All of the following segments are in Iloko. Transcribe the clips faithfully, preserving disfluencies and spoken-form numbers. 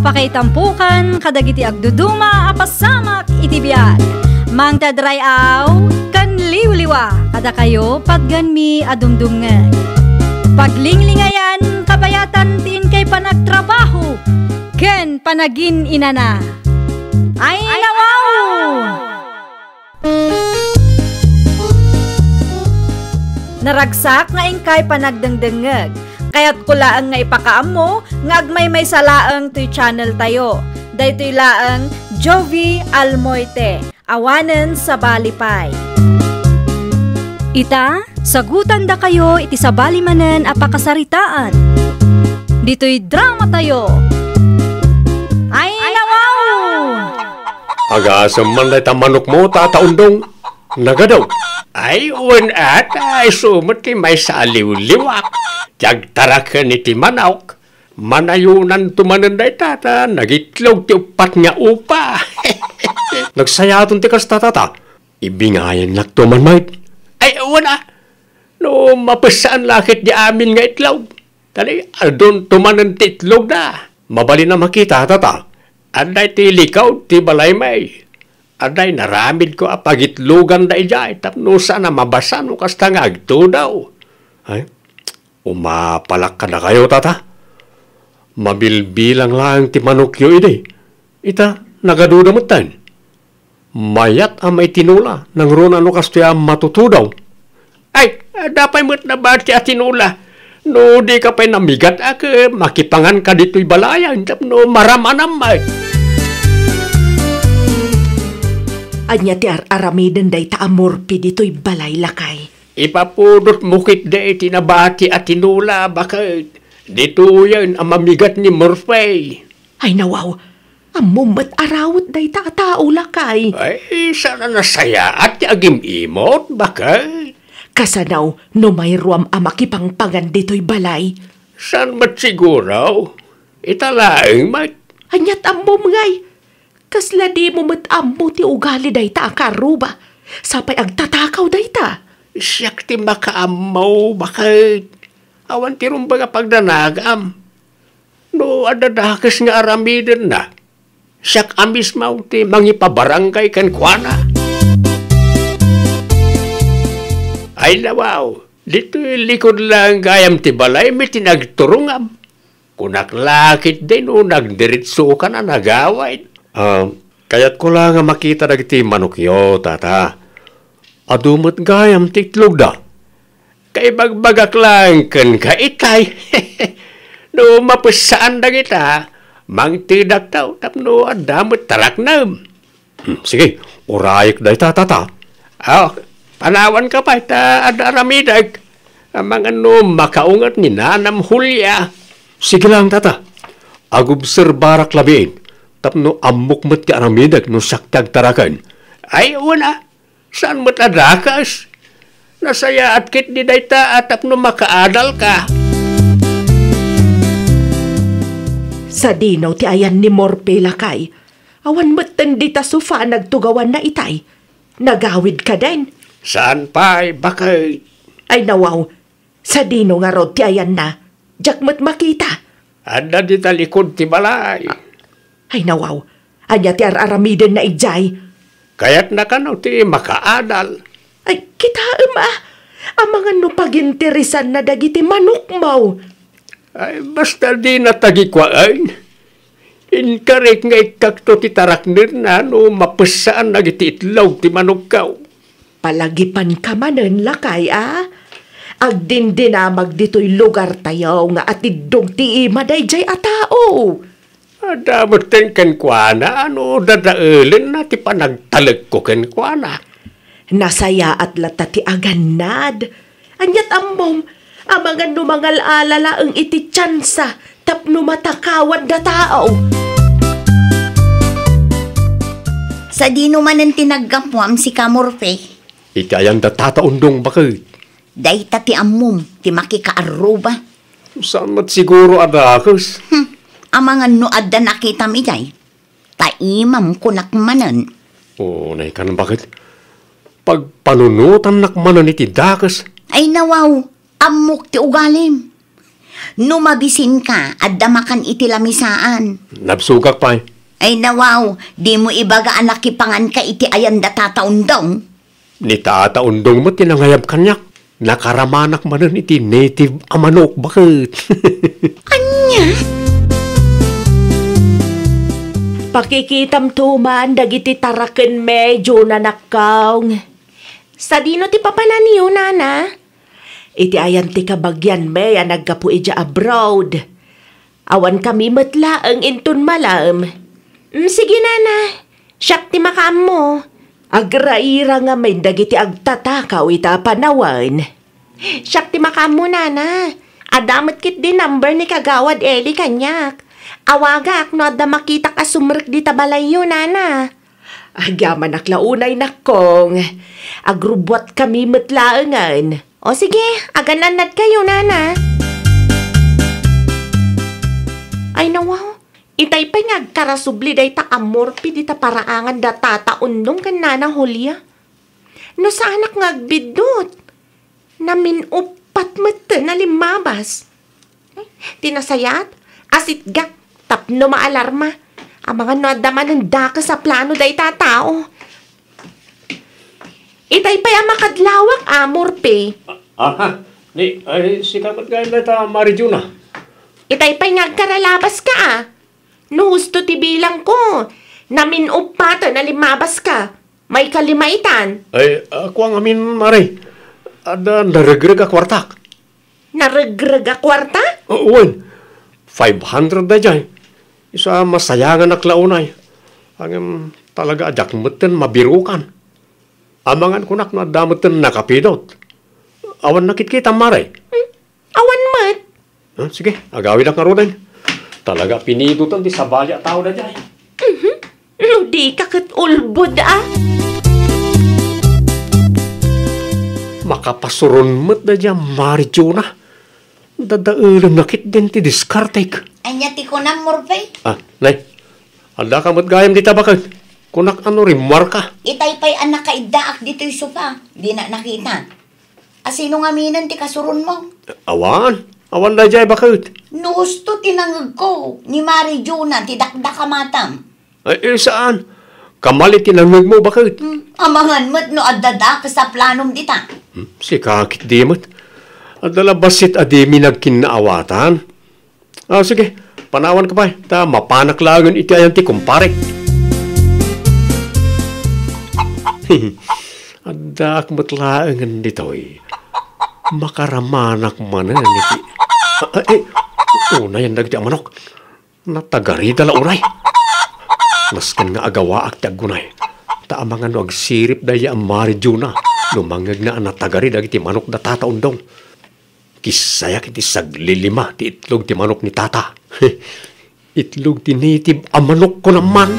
Pakaitampokan kadagiti agduduma a pasamak iti biag. Mangted ray-aw ken liwliwa kadakayo patgenmi a dumdumngeg. Paglinglingayan kabayatan ti inkay panagtrabaho ken panagin-inana. Ay, nawaw! Naragsak nga inkay panagdengdengngeg. Kayatko laeng nga ipakaammo nga agmaymaysa laeng toy channel tayo. Daytoy laeng Jovie Almoite, awanen sabali pay. Ita, sagutandakayo iti sabali manen a pakasaritaan. Ditoy drama tayo. Ay, nawaw! Agasem man dayta manokmo, Tata Undong. Nagadu. Ay, wen, ata, isu met ti maysa a liwliwak. Ti agtaraken iti manok. Manayonanto manen dayta, ta nagitlog ti uppat nga upa. Nagsayaton ti kasta, Tata. Ibingayannakto man met. Ay, wen a. No mapessaan la ket di amin nga itlog. Tadi, adunto manen ti itlogda. Mabalin a makita, Tata. Adda iti likod ti balaymi. Adda inaramidko a pagitloganda idiay tapno saan a mabasa no kasta nga agtudaw. Ay, umapalak kadakayo, Tata. Mabilbilang laeng ti manokyo idi. Ita, nagaduda metten. Mayat a maitinola, nangruna no kastoy a matutudaw. Ay, adda pay met nabati a tinola. No dika pay namigat a ket makipanganka ditoy balayan tapno maramanam met. Ania ti ar-aramiden dayta a Morphe ditoy balay, lakay? Ipapudotmo ketdi ti nabati a tinola, baket. Ditoyen a mamigat ni Morphe. Ay, nawaw, ammom met a rawet dayta a tao, lakay. Ay, saan a nasayaat ti agim-imot, baket? Kasano no mayruam a makipangpangan ditoy balay? Saan met siguro? Ita laeng met. Aniat ammom ngay? Kasla dimo met ammo ti ugali dayta a kaarruba? Sapay agtatakaw dayta. Siak ti makaammo, baket. Awan ti rumbeng a pagdanagam. No adda dakes nga aramidenna, siak a mismo ti mangipabarangay kenkuana. Ay, nawaw, ditoy likud laeng gayam ti balaymi ti nagturongam. Kunak la ketdi no nagdiretsokan a nagawid. Ah, kayatko la nga makita dagiti manokyo, Tata. Adu met gayam ti itlogda. Kaibagbagak laeng kenka itay. No mapessaan dagita, mangtedakto tapno adda met taraknem. Hmm, sige, urayek dayta, Tata. Aw, panawanka pay ta adda aramidek. Amangan no makaunget ni Nanam Julia. Sige lang, Tata. Agobserbarak labiin tapno ammok met ti aramidek no siak ti agtaraken. Ay, wen a. Saan met a dakes? Nasayaat ketdi dayta a tapno makaadalka. Sadino ti ayan ni Morphe, lakay? Awan metten dita sofa a nagtugawanna itay. Nagawid kaden? Saan pay, baket? Ay, nawaw. Sadino ngarud ti ayanna? Diak met makita. Adda dita likud ti balay. Ay, nawaw. Ania ti ar-aramidenna idiay? Kayatna kano ti makaadal. Ay, kitaem a. Amangan no paginteresanna dagiti manokmo. Ay, basta dina tagikuaen. Inkarik nga ikkakto ti taraknenna no mapessaan dagiti itlog ti manokko. Palagipanka manen, lakay, a? Agdindinamag ditoy lugartayo nga atiddog ti ima daydiay a tao. Adda metten kenkuana no dadaelenna ti panagtalekko kenkuana. Nasayaat latta ti agannad. Aniat ammom, amangan no mangal-ala laeng iti tiansa tapno matakawan da tao. Sadino manen ti naggapuam, sika, Morphe? Iti ayan da Tata Undong, baket. Dayta ti ammom ti makikaarruba. Saan met siguro a dakes? Hmm, amangan no adda nakitam idiay. Ta imam kunak manen. O, naikan, baket. Pagpanunotannak manen iti dakes. Ay, nawaw, ammok ti ugalim. No mabisinka, adda makan iti lamisaan. Nabsogak pay. Ay nawaw, dimo ibaga a nakipanganka iti ayan da Tata Undong? Ni Tata Undong met ti nangayab kaniak. Nakaramanak manen iti native a manok, baket. Ania? Pakikitamto man dagiti tarakenmi, Juna, nakkong. Sadino ti papananyo, nana? Iti ayan ti kabagianmi a naggapu idiay abroad. Awankami met laeng inton malem. Mm, sige, nana. Siak ti makaammo. Agraira ngamin dagiti agtatakaw ita a panawen. Siak ti makaammo, nana. Adda met ketdi number ni Kagawad Eli kaniak. Awagak no adda makitak a sumrek dita balayyo, nana. Agyamanak la unay, nakkong. Agrubbuatkami met laengen. O sige, agan-annadkayo, nana. Ay, nawaw. Itay pay nga agkarasubli dayta a Morphe dita paraangan da Tata Undong ken Nana Julia. No saanak nga agbiddut, namin-uppat metten a limmabas. Ti nasayaat, asitgak tapno maalarma. Amangan no adda manen dakes a plano dayta a tao. Itay pay a makadlawak, a, Morphe. Aha, ni, ay, sika met gayam dayta, Mari Juna. Itay pay nga agkaralabaska, a. No husto ti bilangko, namin-uppaten a limmabaska. Maikalima itan. Ay, a, kua ngamin, Mari. Adda naregreg a kuartak. Naregreg a kuarta? O, wen. Five hundred daydiay. Isu a masayanganak la unay. Ngem talaga a diak metten mabirukan. Amangan kunak no adda metten nakapidot. Awan nakitkitam, Mari? Hmm. Awan met. Ah, sige, agawidak ngaruden. Talaga pinidotan ti sabali a tao daydiay. Mhm. No dika ket ulbod, a. Makapasuron met daydiay, Mari Juna. Dadaelenna ketdin ti diskartek. Ania ti kunam, Morphe? Ah, nay. Addaka met gayam dita, baket. Kunak a no rimmuarka. Itay pay a nakaiddaak ditoy sofa. Dina nakita. A, sino ngaminen ti kasuronmo? Awan. Awan daydiay, baket. No husto ti nangegko, ni Mari Juna ti dakdakamatam. Ay, eh, saan? Kamal iti nangegmo, baket. Hmm, amangan met no adda dakes a planom dita. Hmm, sika ketdi met. Adda la bassit a dimi nagkinnaawatan. Ah, sige, panawanka pay, ta mapanak laengen iti ayan ti kumparek. Addaak met laengen ditoy. Makaramanak manen iti, ah, ah, eh, unayen dagiti a manok. Natagarida la unay. Nasken nga agawaak ti aggunay. Ta amangan no agsirip daydiay a Mari Juna no mangngegna a natagari dagiti manok da Tata Undong. Kissayak iti saglilima ti itlog ti manok ni Tata. Itlog ti native a manok, kunam man.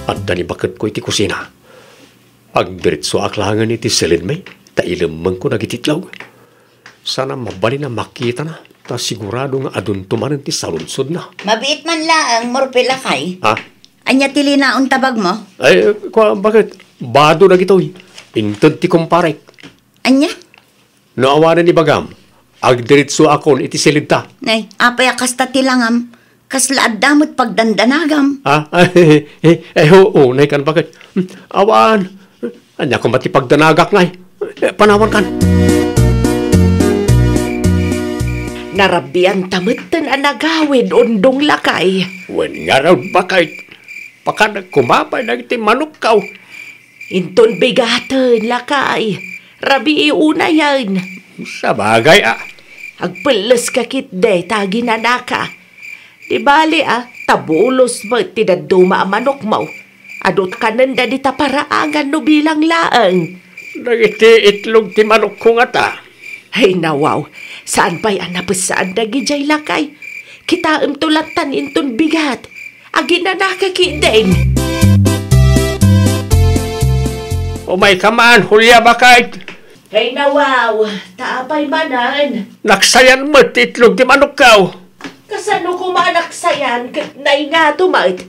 Adda ni baketko iti kusina. Agdiretsoak laengen iti silinmi, ta ilemmengko dagiti itlog. Saan a mabalin a makitana, ta sigurado nga adunto manen ti saludsodna. Mabiit man laeng, Morphe, lakay. Ha? Ania ti linaon ta bagmo? Ay, kua, baket? Bado dagitoy. Inted ti kumparek. Ania? No awanen ibagam, agdiretsoakon iti silidta. Nay, apay a kasta ti langam? Kasla adda met pagdandanagam. Ha? Ay, ay, ay, oo, nay kan baket. Hmm, awan. Ania koma ti pagdanagak, nay? Eh, panawankan. Narabianta metten a nagawid, Undong, lakay. Wen ngarud, baket. Pakanak koma pay dagiti manokko. Inton bigaten, lakay. Rabii unayen. Sabagay, a. Agpelleska ketdi ta aginanaka. Di bali, a, ta bulos met ti dadduma a manokmo. Adu ta kanenda dita paraangan no bilang laeng. Dagiti itlog ti manokko ngata. Ay, nawaw. Saan pay a napessaan dagidiay, lakay? Kitaemto lattan inton bigat. Aginanaka ketdin. Umayka man, Julia, baket. Ay, nawaw. Ta apay manen? Naksayan met ti itlog ti manokko. Kasano koma a naksayan ket naingato met?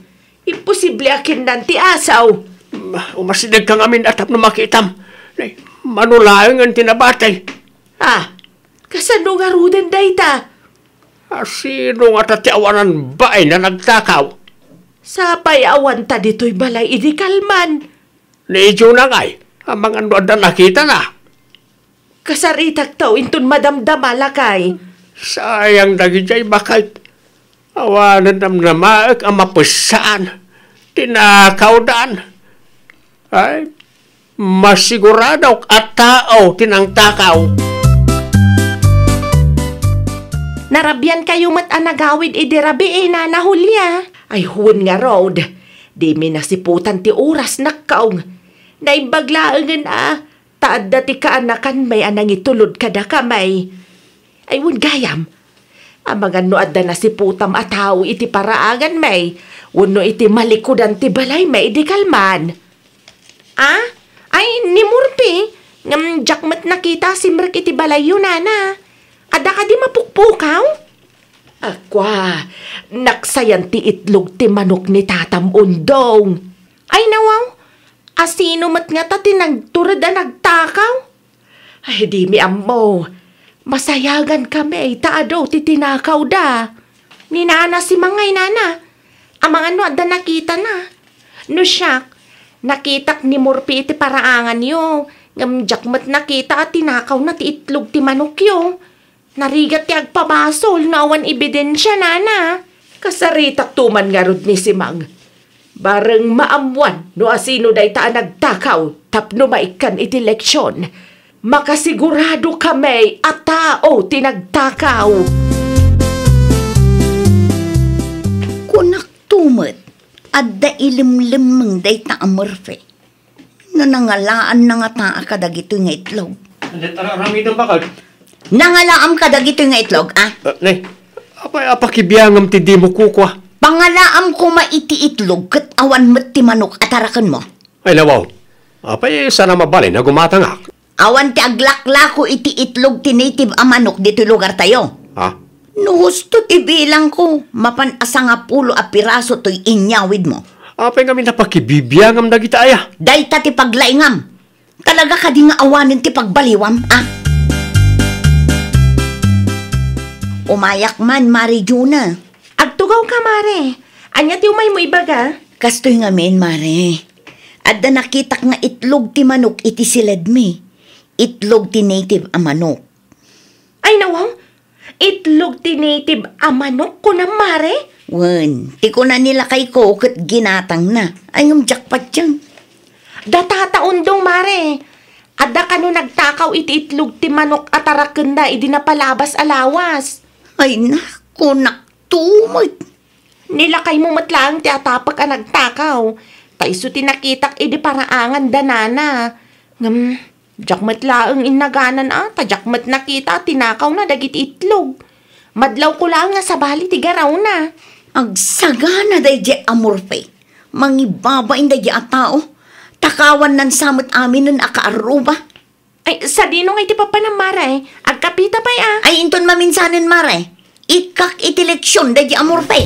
Imposible a kinnan ti asaw. Ma-, umasidegka ngamin a tapno makitam. Nay, mano laengen ti nabati. Ah, Kasano ngaruden dayta? A, sino ngata ti awanan bain a nagtakaw? Sapay awan ta ditoy balay idi kalman. Ni Jonah ngay, amangan no adda nakitana. Kasaritakto inton madamdama, lakay. Sayang dagidiay baket. Awanen namnamaek a mapessan. Tinakawdan. Ay, masiguradok a tao ti nangtakaw. Narabian kayo met a nagawid idi rabii, Nana Julia. Ay, wen ngarud. Dimi nasiputan ti oras, nakkaw. Naimbag laengen a, ta adda ti kaanakanmi a nangitulod kadakami. Ay, wen gayam. Amangan no adda nasiputam a tao iti paraanganmi, wenno iti malikudan ti balaymi idi kalman. Ah? Ay, ni Murphy, ngem diak met nakita a simrek iti balayyo, Nana. Adda kadi mapukpukaw? Akua, naksayan ti itlog ti manok ni Tatam Undong. Ay, nawaw, a sino met ngata ti nagtured a nagtakaw? Ay, dimi ammo. Masayagan kami ta adu ti tinakawda. Ni Nana Simang ngay, Nana. Amangan no adda nakitana. No siak, nakitak ni Murphy iti paraanganyo. Ngem diak met nakita a tinakawna ti itlog ti manokyo. Narigat ti agpabasol no awan ebidensia, Nana. Kasaritakto man ngarud ni Simang. Bareng maammuan no asino dayta a nagtakaw tapno maikkan iti eleksyon. Makasigurado kami a tao ti nagtakaw. Kunakto met, adda ilemlemmeng dayta a Murphy. No nangalaanna ngata kadagitoy nga itlog. Ania ti ar-aramidem, baket? Nangalaam kadagitoy nga itlog, a? Ah, ne, apay a pakibiangem ti dimo kukua? Pangalaam koma iti itlog ket awan met ti manok a tarakenmo. Ay, nawaw. Apay, saan a mabalin a gumatangak? Awan ti aglaklako iti itlog ti native a manok ditoy lugartayo. Ha? No husto ti bilangko, mapan a sangapulo a piraso toy inyawidmo. Apay ngamin a pakibibiangam dagita aya? Dayta ti paglaingam. Talaga kadi nga awanen ti pagbaliwam, a? Umayak man, Mare Juna. Agtugawka, Mare. Ania ti umaymo ibaga? Kastoy ngamin, Mare. Adda nakitak nga itlog ti manok iti siledmi. Itlog ti native a manok. Ay, nawaw? Itlog ti native a manok, kunam, Mare? Wen, ti kuna ni lakayko ket ginatangna. Ay, ngem jackpot yan. Da Tata Undong, Mare. Adda kano nagtakaw iti itlog ti manok a tarakenda idi napalabas a lawas. Ay, naku, naktumet. Ni lakaymo met laeng ti atapek a nagtakaw. Ta isu ti nakitak idi paraangan da Nana. Ngem, diak met laeng innaganan a, ta diak met nakita a tinakawna dagiti itlog. Madlawko laeng nga sabali ti garawna. Agsagana daydiay a Murphy. Mangibabain daydiay a tao. Takawannan sa met aminen a kaarruba. Ay, sadino ngay ti papanam, Mare? Agkapita pay, a. Ay, inton maminsanen, Mare. Ikkak iti leksyon daydiay a Murphy.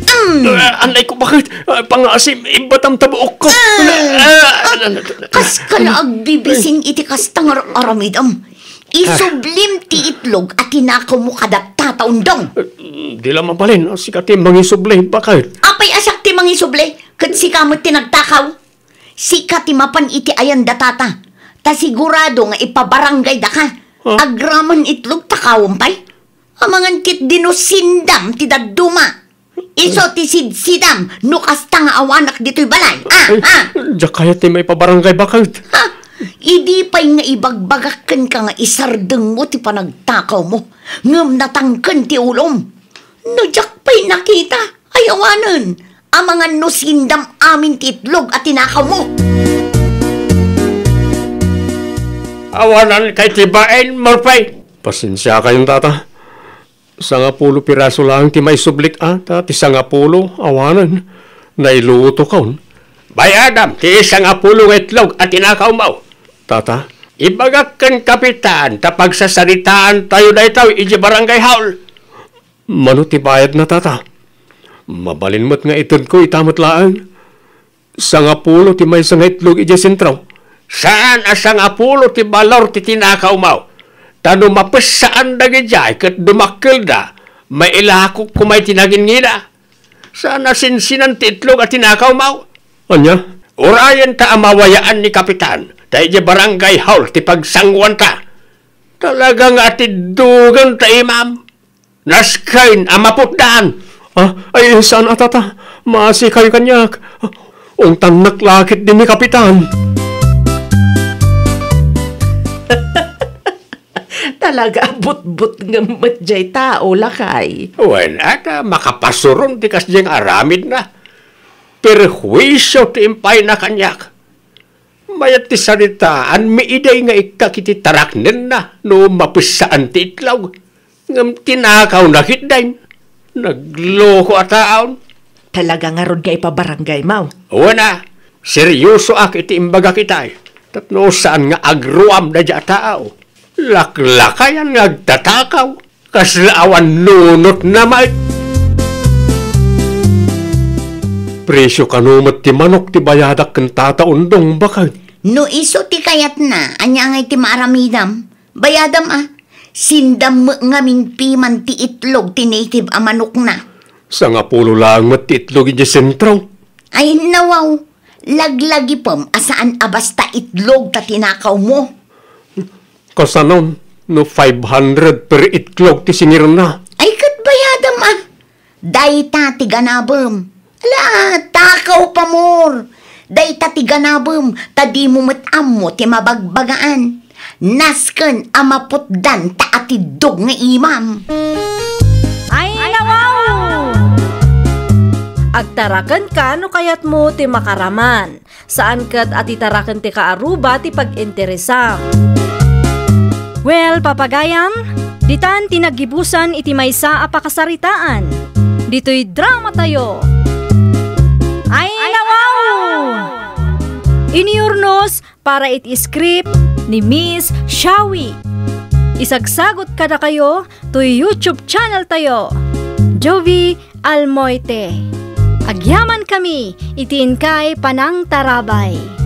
Mm. Ah, anay ko, baket? Ah, pangaasim, ibatam ta buok ko. Ah. Ah, ah, ah, ah, ah. Kaska la agbibising iti kasta nga ar-aramidem. Isublim ti itlog a tinakawmo kada Tata Undong. Ah, di la mabalin a sika ti mangisubli, baket? Apay a siak ti mangisubli? Ket sika met ti nagtakaw? Sika ti mapan iti ayan da Tata, ta sigurado nga ipabarangaydaka. Huh? Agraman itlog, takawem pay. Amangan ketdi no sindam ti dadduma. Isu ti sidsidam no kasta nga awanak ditoy balay. Ah, ay, ah. Diak kayat ti maipabarangay, baket. Ha? Idi pay nga ibagbagak kenka nga isardengmo ti panagtakawmo, ngem natangken ti ulom. No diak pay nakita, ay awanen. Amangan no sindam amin ti itlog a tinakawmo. Awanan kay ti bain, Murphy. Pasensiakayon, Tata. Sangapulo piraso laeng ti maisublik a, ta ti sangapulo, awanen. Nailutokon. Bayadam ti sangapulo nga itlog a tinakawmo. Tata? Ibagak ken Kapitan ta pagsasaritaantayo daytoy idiay barangay hall. Mano ti bayadna, Tata? Mabalin met nga itedko ita met laeng. Sangapulo ti maysa nga itlog idiay sentro. Saan a sangapulo ti balor ti tinakawmo. Ta no mapessaan dagidiay ket dumakkelda, mailakok koma iti nangingina. Saan a sinsinan ti itlog a tinakawmo. Ania? Urayenta a mawayaan ni Kapitan, ta idiay barangay hall ti pagsanguanta. Talaga nga atiddogen ta imam. Nasken a maputdan. Ah, ay, saan a tata? Maasikayo kaniak. Ungtannak la ketdi ni Kapitan. Talaga a butbutngem met jay tao, lakay. Wen, adda makapasuron ti kasdiay nga aramidna. Perhuisio ti impayna kaniak. Mayat ti saritaan, miiday nga ikkak iti taraknenna no mapessaan ti itlog. Ngem tinakawna ketdin. Nagloko a taon. Talaga ngarud nga ipabarangaymo. Wen a, seriosoak iti imbagak itay. Tapno saan nga agruam daydiay a tao. Laklakayan nga agtatakaw. Kasla awan nunotna met. Presio kano met ti manok ti bayadak ken Tata Undong, baket? No isu ti kayatna, ania ngay ti maaramidam? Bayadam a. Sindam met ngamin piman ti itlog ti native a manokna. Sangapulo laeng met ti itlog idiay sentro. Ay, nawaw. Laglagipem a saan a basta itlog ta tinakawmo. Kasanon no five hundred per itlog ti singirna? Ay, ket bayadam a. Dayta ti ganabem. Ala, takaw pamor. Dayta ti ganabem, ta dimo met ammo ti mabagbagaan. Nasken a maputdan ta atiddog nga imam. Ay, nawaw! Agtarakenka no kayatmo ti makaraman. Saan ket a titaraken ti kaaruba ti pag-interesam. Well, papagayam, ditan ti naggibusan iti maysa a pakasaritaan. Ditoy dramatayo. Ay, nawaw! Inurnos para iti script ni Miss Shawi. Isagsagot kadakayo toy YouTube channel tayo, Jovie Almoite. Agyamankami iti inkay panangtarabay.